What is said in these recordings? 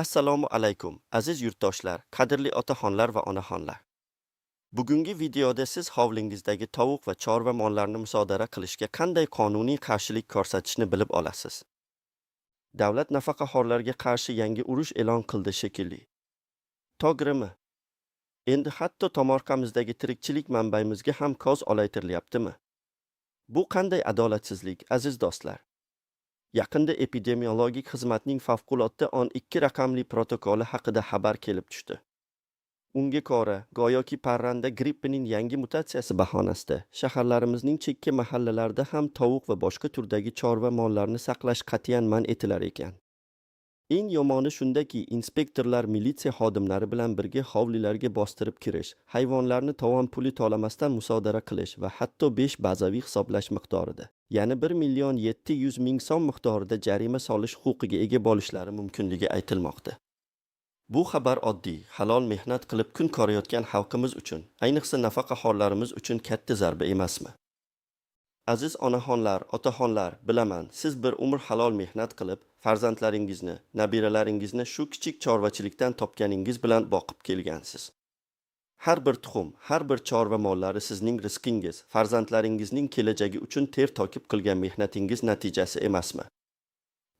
Assalomu alaykum, aziz yurtdoshlar, qadrli otaxonlar va onaxonlar. Bugungi videoda siz hovlingizdagi tovuq va chorva mollarini musodara qilishga qanday qonuniy qarshilik ko'rsatishni bilib olasiz. Davlat nafaqaxo'rlarga qarshi yangi urush e'lon qildi shekilli. To'g'rimi? Endi hatto tomorqamizdagi tirikchilik manbaimizga ham ko'z olaytirilyaptimi? Bu qanday adolatsizlik, aziz do'stlar? Yaqinda epidemiologik xizmatning favqulodda 12 raqamli protokoli haqida xabar kelib tushdi. Unga ko'ra, go'yoki parranda grippining yangi mutatsiyasi bahonasida shaharlarimizning chekka mahallalarida ham tovuq va boshqa turdagi chorva mollarni saqlash qat'iyan man etilar ekan. Eng yomoni shundaki, inspektorlar militsiya xodimlari bilan birga hovlilarga bostirib kirish, hayvonlarni tovon puli to'lamasdan musodara qilish va hatto 5 bazaviy hisoblash miqdorida, ya'ni 1 million 700 ming so'm miqdorida jarima solish huquqiga ega bo'lishlari mumkinligi aytilmoqda. Bu xabar oddiy, halol mehnat qilib kun ko'rayotgan xalqimiz uchun, ayniqsa nafaqaxo'rlarimiz uchun katta zarba emasmi? Aziz onaxonlar, otaxonlar, bilaman, siz bir umr halol mehnat qilib, farzandlaringizni, nabiralaringizni shu kichik chorvachilikdan topganingiz bilan boqib kelgansiz. Har bir tuxum, har bir chorva mollari sizning rizqingiz, farzandlaringizning kelajagi uchun ter to'kib qilgan mehnatingiz natijasi emasmi?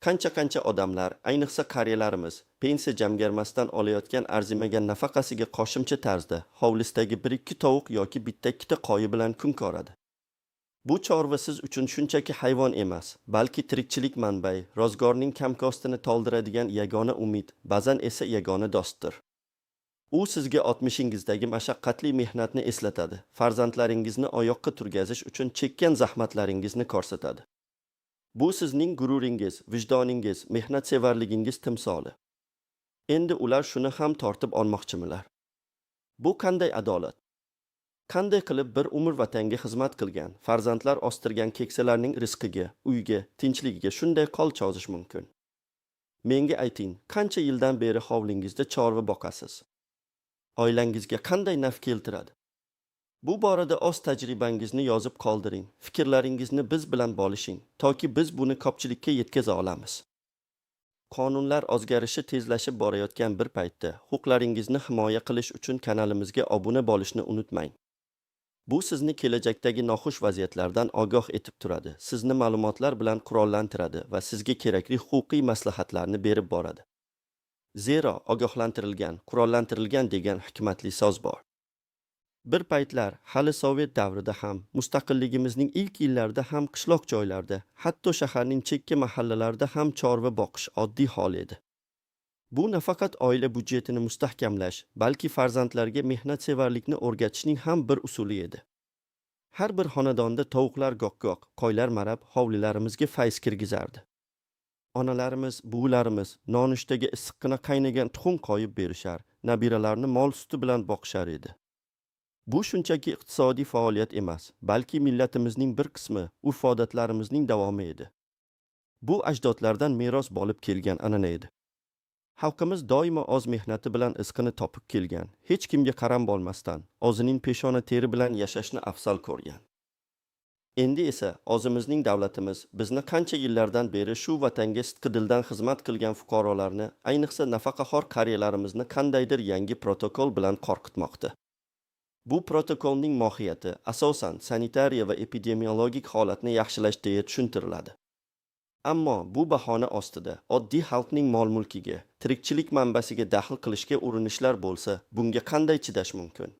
Qancha-qancha odamlar, ayniqsa qariyalarimiz, pensiya jamg'armasidan olayotgan arzimagan nafaqasiga qo'shimcha tarzda hovlisidagi bir-ikki tovuq yoki bitta-ikkita qo'yi bilan kun ko'radi. Bu chorva siz uchun shunchaki hayvon emas, balki tirikchilik manbai, ro'zg'orning kamkostini to'ldiradigan yagona umid, ba'zan esa yagona do'stdir. U sizga o'tmishingizdagi mashaqqatli mehnatni eslatadi, farzandlaringizni oyoqqa turgazish uchun chekkan zahmatlaringizni ko'rsatadi. Bu sizning gururingiz, vijdoningiz, mehnatsevarligingiz timsoli. Endi ular shuni ham tortib olmoqchimilar? Bu qanday adolat? Qanday qilib bir umr vatanga xizmat qilgan, farzandlar o'stirgan keksalarning rizqiga, uyiga, tinchligiga shunday qo'l cho'zish mumkin? Menga ayting, qancha yildan beri hovlingizda chorva boqasiz? Oilangizga qanday naf keltiradi? Bu borada o'z tajribangizni yozib qoldiring, fikrlaringizni biz bilan bo'lishing, toki biz buni ko'pchilikka yetkaza olamiz. Qonunlar o'zgarishi tezlashib borayotgan bir paytda huquqlaringizni himoya qilish uchun kanalimizga obuna bo'lishni unutmang. Bu sizni kelajakdagi noxush vaziyatlardan ogoh etib turadi, sizni ma'lumotlar bilan qurollantiradi va sizga kerakli huquqiy maslahatlarni berib boradi. Zero ogohlantirilgan, qurollantirilgan degan hikmatli so'z bor. Bir paytlar hali sovet davrida ham, mustaqilligimizning ilk yillarida ham qishloq joylarda, hatto shaharning chekka mahallalarida ham chorva boqish oddiy hol edi. Bu nafaqat oila byudjetini mustahkamlash, balki farzandlarga mehnatsevarlikni o'rgatishning ham bir usuli edi. Har bir xonadonda tovuqlar go'q-go'q, qo'ylar marab hovlilarimizga fayz kirgizardi. Onalarimiz, buvilarimiz nonushtaga issiqqina qaynagan tuxum qo'yib berishar, nabiralarni mol suti bilan boqishar edi. Bu shunchaki iqtisodiy faoliyat emas, balki millatimizning bir qismi, urf-odatlarimizning davomi edi. Bu ajdodlardan meros bo'lib kelgan an'ana edi. Xalqimiz doimo o'z mehnati bilan rizqini topib kelgan, hech kimga qaram bo'lmasdan, o'zining peshona teri bilan yashashni afzal ko'rgan. Endi esa o'zimizning davlatimiz bizni qancha yillardan beri shu vatanga sidqidildan xizmat qilgan fuqarolarni, ayniqsa nafaqaxo'r qariyalarimizni qandaydir yangi protokol bilan qo'rqitmoqda. Bu protokolning mohiyati asosan sanitariya va epidemiologik holatni yaxshilash deya tushuntiriladi. Ammo bu bahona ostida oddiy xalqning mol-mulkiga, tirikchilik manbasiga daxl qilishga urinishlar bo'lsa, bunga qanday chidash mumkin?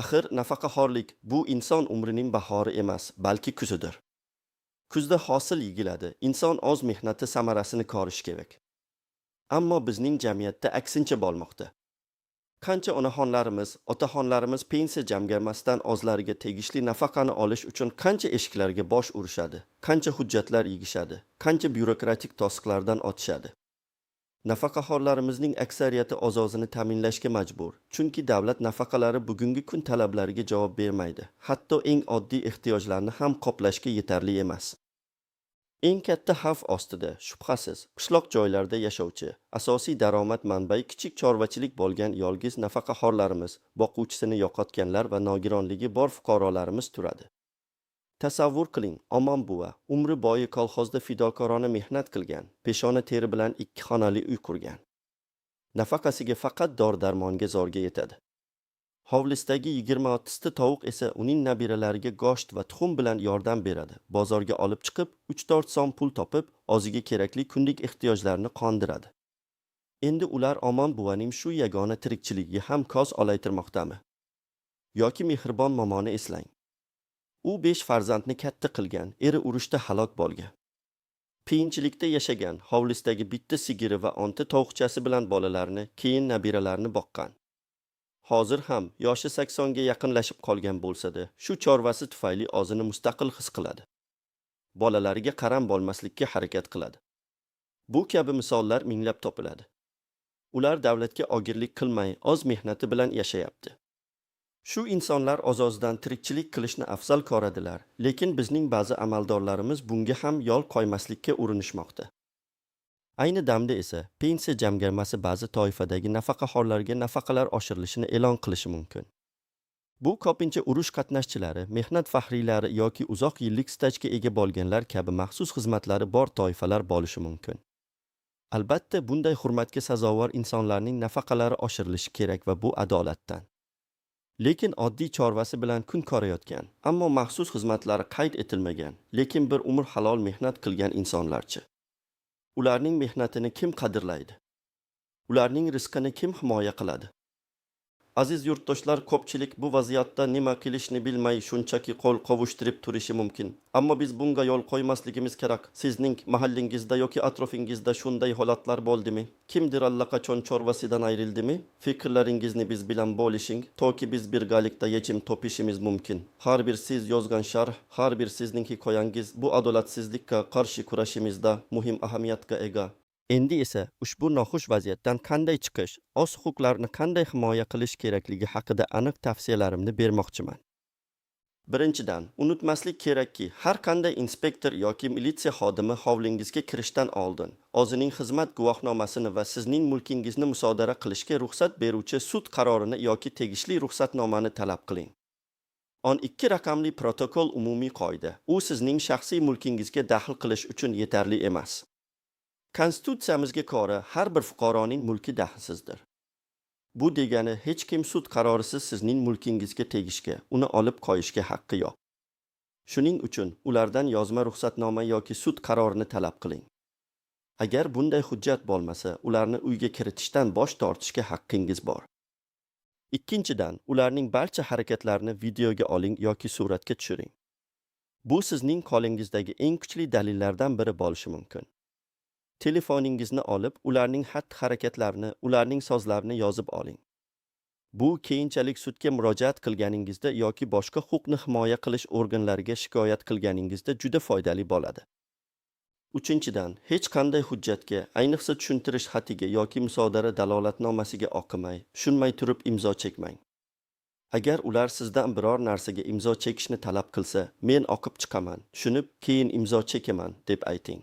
Axir nafaqaxo'rlik bu inson umrining bahori emas, balki kuzidir. Kuzda hosil yig'iladi, inson o'z mehnati samarasini ko'rishi kerak. Ammo bizning jamiyatda aksincha bo'lmoqda. Qancha onaxonlarimiz, otaxonlarimiz pensiya jamg'armasidan o'zlariga tegishli nafaqani olish uchun qancha eshiklarga bosh urishadi, qancha hujjatlar yig'ishadi, qancha byurokratik to'siqlardan o'tishadi. Nafaqaxo'rlarimizning aksariyati o'z-o'zini ta'minlashga majbur, chunki davlat nafaqalari bugungi kun talablariga javob bermaydi, hatto eng oddiy ehtiyojlarni ham qoplashga yetarli emas. Eng katta xavf ostida, shubhasiz, qishloq joylarda yashovchi, asosiy daromad manbai kichik chorvachilik bo'lgan yolg'iz nafaqaxo'rlarimiz, boquvchisini yo'qotganlar va nogironligi bor fuqarolarimiz turadi. Tasavvur qiling, Omon buva umri bo'yi kolxozda fidokorona mehnat qilgan, peshona teri bilan ikki xonali uy qurgan. Nafaqasiga faqat dori-darmonga zo'rga yetadi. Hovlisidagi 20-30 ta tovuq esa uning nabiralariga go'sht va tuxum bilan yordam beradi. Bozorga olib chiqib, 3-4 so'm pul topib, o'ziga kerakli kunlik ehtiyojlarini qondiradi. Endi ular Omon buvaning shu yagona tirikchiligiga ham ko'z olaytirmoqdami? Yoki Mehribon momoni eslang. U 5 farzandni katta qilgan, eri urushda halok bo'lgan. Qiyinchilikda yashagan, hovlisidagi bitta sigiri va 10 ta tovuqchasi bilan bolalarini, keyin nabiralarini boqqan. Hozir ham yoshi 80 ga yaqinlashib qolgan bo'lsa-da, shu chorvasi tufayli o'zini mustaqil his qiladi. Bolalariga qaram bo'lmaslikka harakat qiladi. Bu kabi misollar minglab topiladi. Ular davlatga ogirlik qilmay, o'z mehnati bilan yashayapti. Shu insonlar o'z-o'zidan tirikchilik qilishni afzal ko'radilar, lekin bizning ba'zi amaldorlarimiz bunga ham yo'l qo'ymaslikka urinishmoqda. Ayni damda esa pensiya jamg'armasi ba'zi toifadagi nafaqaxo'rlarga nafaqalar oshirilishini e'lon qilishi mumkin. Bu ko'pincha urush qatnashchilari, mehnat faxriylari yoki uzoq yillik stajga ega bo'lganlar kabi maxsus xizmatlari bor toifalar bo'lishi mumkin. Albatta, bunday hurmatga sazovor insonlarning nafaqalari oshirilishi kerak va bu adolatdan. Lekin oddiy chorvasi bilan kun ko'rayotgan, ammo maxsus xizmatlari qayd etilmagan, lekin bir umr halol mehnat qilgan insonlarchi? Ularning mehnatini kim qadrlaydi? Ularning rizqini kim himoya qiladi? Aziz yurtdoshlar, ko'pchilik bu vaziyatda nima qilishni bilmay shunchaki qo'l qovushtirib turishi mumkin. Ammo biz bunga yo'l qo'ymasligimiz kerak. Sizning mahallangizda yoki atrofingizda shunday holatlar bo'ldimi? Kimdir allaqachon chorvasidan ayrildimi? Fikrlaringizni biz bilan bo'lishing, toki biz birgalikda yechim topishimiz mumkin. Har bir siz yozgan sharh, har bir sizning hikoyangiz bu adolatsizlikka qarshi kurashimizda muhim ahamiyatga ega. Endi esa ushbu noxush vaziyatdan qanday chiqish, o'z huquqlarini qanday himoya qilish kerakligi haqida aniq tavsiyalarimni bermoqchiman. Birinchidan, unutmaslik kerakki, har qanday inspektor yoki militsiya xodimi hovlingizga kirishdan oldin o'zining xizmat guvohnomasini va sizning mulkingizni musodara qilishga ruxsat beruvchi sud qarorini yoki tegishli ruxsatnomani talab qiling. 12 raqamli protokol umumiy qoida. U sizning shaxsiy mulkingizga daxl qilish uchun yetarli emas. Konstitutsiyamizga ko'ra, har bir fuqaroning mulki daxlsizdir. Bu degani hech kim sud qarorisiz sizning mulkingizga tegishga, uni olib qo'yishga haqqi yo'q. Shuning uchun ulardan yozma ruxsatnoma yoki sud qarorini talab qiling. Agar bunday hujjat bo'lmasa, ularni uyga kiritishdan bosh tortishga haqqingiz bor. Ikkinchidan, ularning barcha harakatlarini videoga oling yoki suratga tushiring. Bu sizning qo'lingizdagi eng kuchli dalillardan biri bo'lishi mumkin. Telefoningizni olib, ularning xatti-harakatlarini, ularning so'zlarini yozib oling. Bu keyinchalik sudga murojaat qilganingizda yoki boshqa huquqni himoya qilish organlariga shikoyat qilganingizda juda foydali bo'ladi. Uchinchidan, hech qanday hujjatga, ayniqsa tushuntirish xatiga yoki musodara dalolatnomasiga o'qimay, tushunmay turib imzo chekmang. Agar ular sizdan biror narsaga imzo chekishni talab qilsa, "Men o'qib chiqaman, tushunib, keyin imzo chekaman" deb ayting.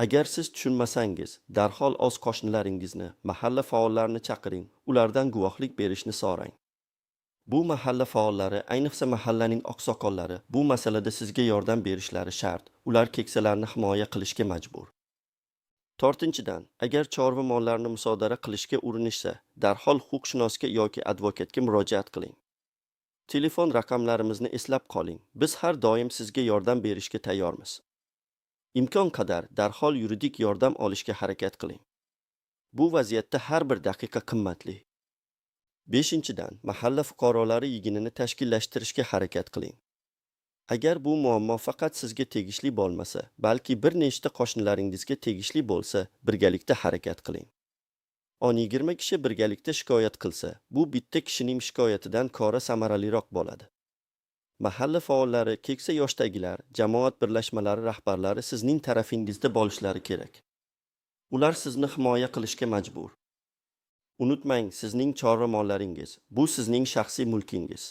Agar siz tushunmasangiz, darhol o'z qo'shnilaringizni, mahalla faollarini chaqiring, ulardan guvohlik berishni so'rang. Bu mahalla faollari, ayniqsa mahallaning oqsoqollari bu masalada sizga yordam berishlari shart. Ular keksalarni himoya qilishga majbur. To'rtinchidan, agar chorva mollarni musodara qilishga urinishsa, darhol huquqshunosga yoki advokatga murojaat qiling. Telefon raqamlarimizni eslab qoling. Biz har doim sizga yordam berishga tayyormiz. Imkon qadar darhol yuridik yordam olishga harakat qiling. Bu vaziyatda har bir daqiqa qimmatli. Beshinchidan, mahalla fuqarolari yig'inini tashkillashtirishga harakat qiling. Agar bu muammo faqat sizga tegishli bo'lmasa, balki bir nechta qo'shnilaringizga tegishli bo'lsa, birgalikda harakat qiling. 10-20 kishi birgalikda shikoyat qilsa, bu bitta kishining shikoyatidan ko'ra samaraliroq bo'ladi. Mahalla faollari, keksa yoshdagilar, jamoat birlashmalari rahbarlari sizning tarafingizda bo'lishlari kerak. Ular sizni himoya qilishga majbur. Unutmang, sizning chorva mollaringiz, bu sizning shaxsiy mulkingiz.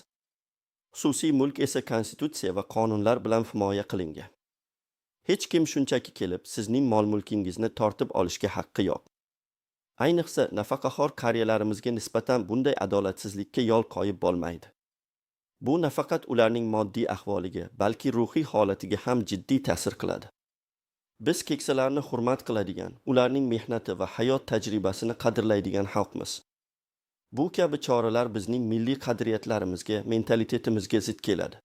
Xususiy mulk esa konstitutsiya va qonunlar bilan himoya qilingan. Hech kim shunchaki kelib sizning mol-mulkingizni tortib olishga haqqi yo'q. Ayniqsa nafaqaxo'r qariyalarimizga nisbatan bunday adolatsizlikka yo'l qo'yib bo'lmaydi. Bu nafaqat ularning moddiy ahvoliga, balki ruhiy holatiga ham jiddiy ta'sir qiladi. Biz keksalarni hurmat qiladigan, ularning mehnati va hayot tajribasini qadrlaydigan xalqmiz. Bu kabi choralar bizning milliy qadriyatlarimizga, mentalitetimizga zid keladi.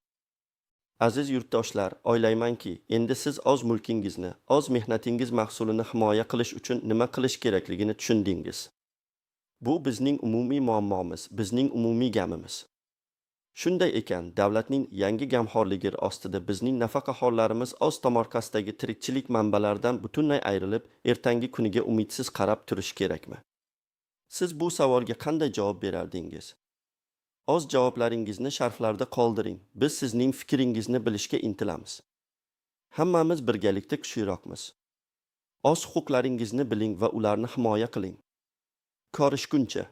Aziz yurtdoshlar, o'ylaymanki, endi siz o'z mulkingizni, o'z mehnatingiz mahsulini himoya qilish uchun nima qilish kerakligini tushundingiz. Bu bizning umumiy muammomiz, bizning umumiy gamimiz. Shunday ekan, davlatning yangi gamxo'rligi ostida bizning nafaqaxo'rlarimiz o'z tomorqasidagi tirikchilik manbalaridan butunlay ayrilib, ertangi kuniga umidsiz qarab turishi kerakmi? Siz bu savolga qanday javob berardingiz? O'z javoblaringizni sharhlarda qoldiring. Biz sizning fikringizni bilishga intilamiz. Hammamiz birgalikda kuchliroqmiz. O'z huquqlaringizni biling va ularni himoya qiling. Ko'rishguncha.